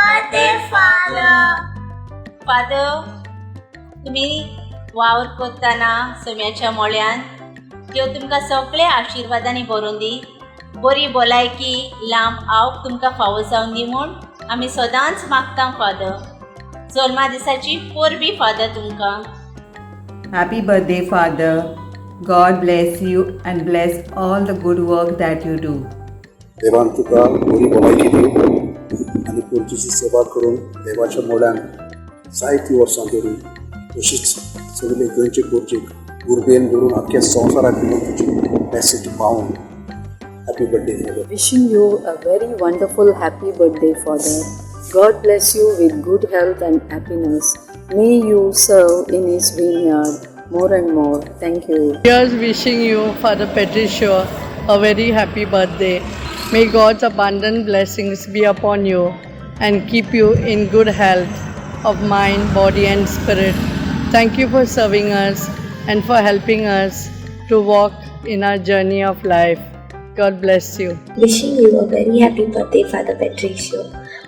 Birthday father. Father, तुमी वावर करतना सोम्याच्या मोळ्यान त्यो तुमकां सगळे आशिर्वादांनी भरून दी. बरी भलायकी, लांब आवक तुमकां फावो जावन दी म्हूण आमी सदांच मागता फादर. जल्मा दिसाची परबीं फादर तुमकां. Happy birthday, Father. God bless you and bless all the good work that you do. देवान तुका बरी भलायकी दिवं आनी पुर्तुची सेवा करून देवाच्या मोडान जायतीं वर्सां धरून तशीच सगळे गोंयचे पुर्जेक उर्बेन भरून आख्ख्या संवसाराक दिवन तुजी मॅसेज पावून. Happy birthday, father. Wishing you a very wonderful happy birthday, Father. God bless you with good health and happiness. May you serve in His vineyard more and more. Thank you. Here's wishing you, Father Patricio, a very happy birthday. May God's abundant blessings be upon you and keep you in good health of mind, body, and spirit. Thank you for serving us and for helping us to walk in our journey of life. God bless you. Wishing you a very happy birthday, Father Patricio.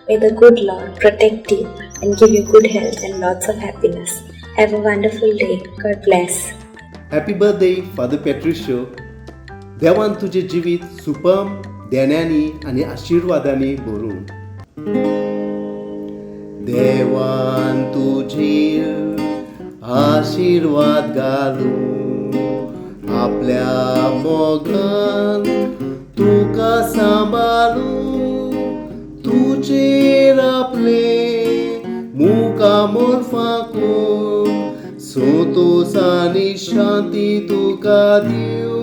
May the good Lord protect you and give you good health and lots of happiness. Have a wonderful day. God bless. Happy birthday, Father Patricio. देवान तुजें जिवीत सुपम देण्यांनी आनी आशिर्वादांनी भरूं. देवान तुजेर आशिर्वाद घालूं, आपल्या मोगान तुका सांबाळूं, तुजेर आपले मुखामळ फांकून संतोस आनी शांती तुका दिवं.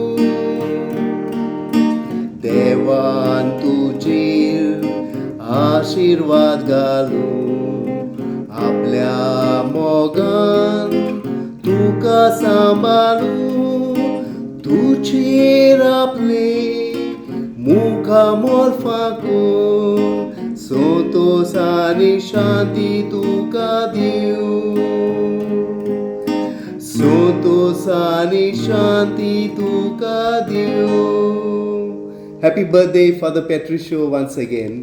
देवान तुजेर आशिर्वाद घालूं, आपल्या मोगान तुका सांबाळूं, तुजेर आपले मुखामळ फांकून संतोस आनी शांती तुका दिवं, संतोस आनी शांती तुका दिवं. Happy birthday, Father Patricio, once again.